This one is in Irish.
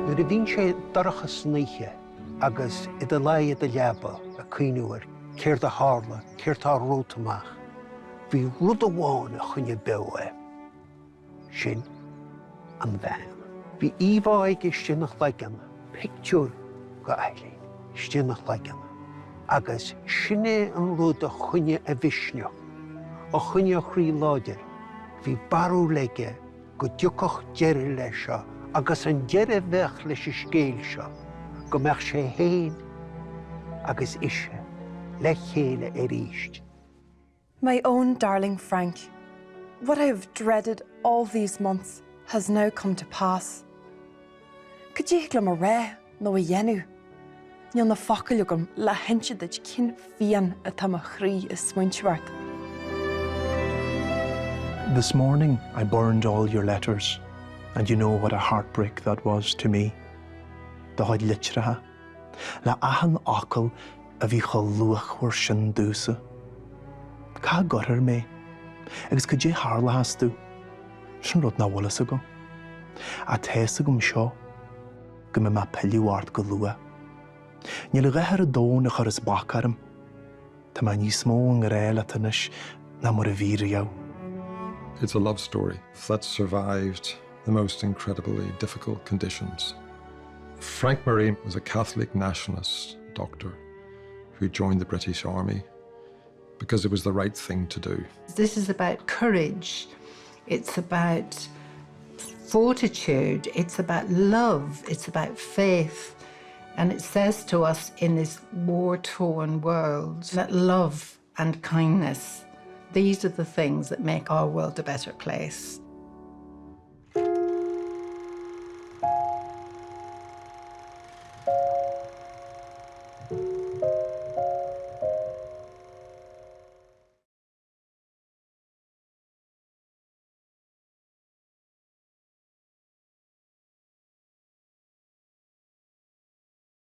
Nuair a bhíonn sé dorcha san oíche agus i do luí i do leaba ag cuimhniú ar céard a tharla, céard tá romhat amach, bhí rud amháin a choinnigh beo é. Sin an bhean. Bhí íomhá aige istigh ina chloigeann, pictiúr de Eilín istigh ina chloigeann, agus sin é an rud a choinnigh a mhisneach, a choinnigh a chroí láidir. Bhí barúil aige go dtiocfadh deireadh leis seo agus an deireadh a bheadh leis an scéal seo, go mbeadh sé féin agus ise le chéile arís. My own darling Frank, what I have dreaded all these months has now come to pass. Cad é a thig liom a rá nó a dhéanamh? Níl na focail agam le hinse duit cén phian atá i mo chroí ag smaointiú ort. This morning I burned all your letters and you know what a heartbreak that was to me. Do chuid litreacha. Le achan fhocal a bhí chomh luachmhar sin domhsa. Cá gcuirfear mé? Agus cad é tharlóchas domh? Sin rud nach bhfuil fhios agam. Ach tá fhios agam seo, go mbeidh mé ag pilleadh ort go luath. Níl a dhath ar an domhan a chuirfeas bac orm. Tá mé níos mó i ngrá leat anois ná mar a bhí riamh. It's a love story that survived the most incredibly difficult conditions. Frank Murray was a Catholic nationalist doctor who joined the British Army because it was the right thing to do. This is about courage. It's about fortitude. It's about love. It's about faith. And it says to us in this war-torn world that love and kindness, these are the things that make our world a better place.